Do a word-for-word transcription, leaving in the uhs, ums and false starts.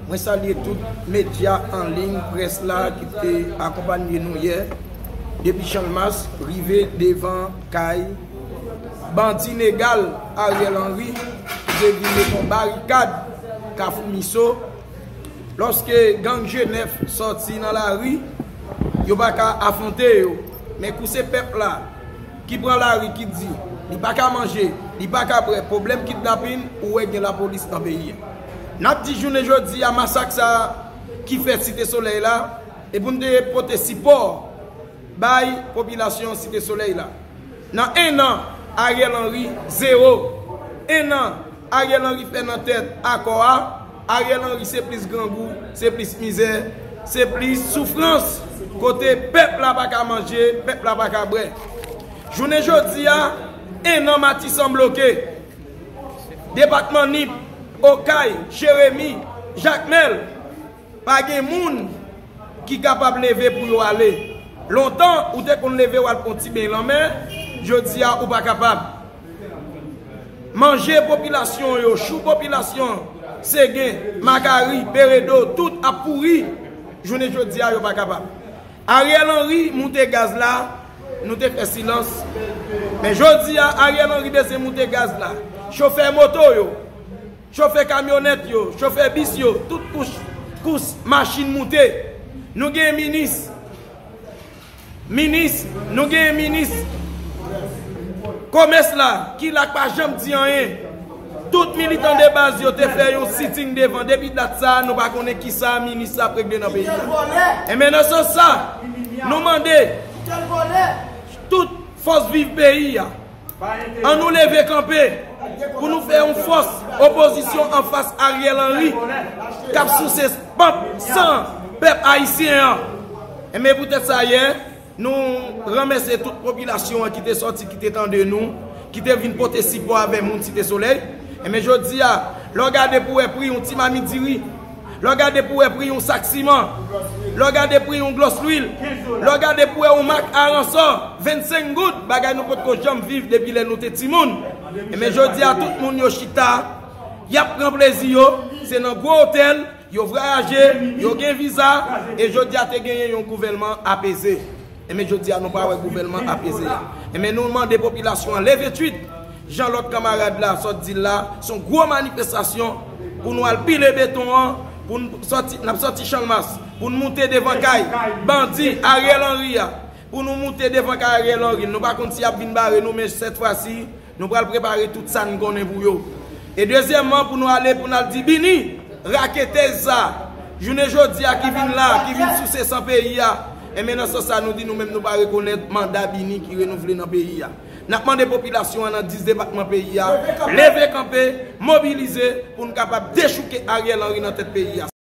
Mwen salye tout medya an liy, près la ki te akonpanye nou yè, depi Channmas rive devan kay bandi legal Ariel Henry, ki te vin met yon barikad Kafou Miso. Lòske gang G nèf sòti nan lari, yo pa ka afwonte yo. Men kou se pèp la ki pran lari, ki di li pa ka manje, li pa ka bwè, pwoblèm kidnapin, ou wè gen lapolis nan peyi a. N ap di jounen jodi a, masak sa a ki fèt Site Solèy la, e pou n te pote sipò bay popilasyon Site Solèy la. Nan en an, Ariel Henry, zewo. En an, Ariel Henry fè nan tèt akò a. Ariel Henry se plis grangou, se plis mizè, se plis soufrans. Kote pèp la pa ka manje, pèp la pa ka bwè. Jounen jodi a, en an Matisan bloke. Depatman Nip, Okay, Jeremi, Jakmèl, pa gen moun ki kapab leve pou yo ale. Lontan, ou te konn leve w al pran ti beny lanmè, jodi a ou pa kapab. Manje popilasyon yo, chou popilasyon, segen, makari, peredo, tout ap pouri. Jounen jodi a, yo pa kapab. Ariel Henry moute gaz la, nou te fè silans. Men jodi a, Ariel Henry bezwen moute gaz la. Chofè moto yo, chofè kamyonèt yo, chofè bis yo, tout kouch, kous machin moute. Nou gen minis, minis, nou gen minis komès la, ki la k pa janm di anyen. Tout militan de baz yo te fè yon sitting devan. Depi dat sa, nou pa konnen kisa minis la ap regle nan peyi a. Enben, nan sans sa, nou mande tout fòs viv peyi a, ann nou leve kanpe pou nou fè yon fòs opozisyon anfas Ariel Henry k ap souse pap san pèp ayisyen an. Enben, poutèt sa yè, nou ranmèsye tout popilasyon an ki te sòti, ki te tande nou, ki te vin pote sipò avè moun Site Solèy. Enben, jodi a, lè w gade pou w wè pri yon ti mamit diri, lè w gade pou w wè pri yon sak siman, lè w gade pri yon glòs lwil, lè w gade pou w wè yon mak aransò, vennsenk goud, bagay nou potko janm viv depi lè nou te timoun. Enben, jodi a, tout moun yo chita, y ap pran plezi yo, se nan gwo otèl, yo vwayaje, yo gen viza, e jodi a te genyen yon gouvèlman apeze. Enben, jodi a, nou pa wè gouvèlman apeze a. Enben, nou mande popilasyon an leve twit, jan lòt kanmarad la sot di l la, se yon gwo manifestasyon pou nou al pile beton an, pou n sòti, n ap sòti Channmas, pou n moute devan kay bandi Ariel Henry a, pou nou moute devan kay Ariel Henry. Nou pa konn si y ap vin bare nou, men sèt fwa si, nou pral prepare tout sa n konnen pou yo. E dezyèmman, pou nou ale, pou n al di Bini, raketèz sa, jounen jodi a ki vin la, ki vin souse san peyi a, enben nan sans sa nou di nou menm nou pa rekonèt manda Bini ki renouvle nan peyi a. N ap mande popilasyon an nan dis depatman peyi a, leve kanpe, mobilize pou n kapab dechouke Ariel Henry nan tèt peyi a.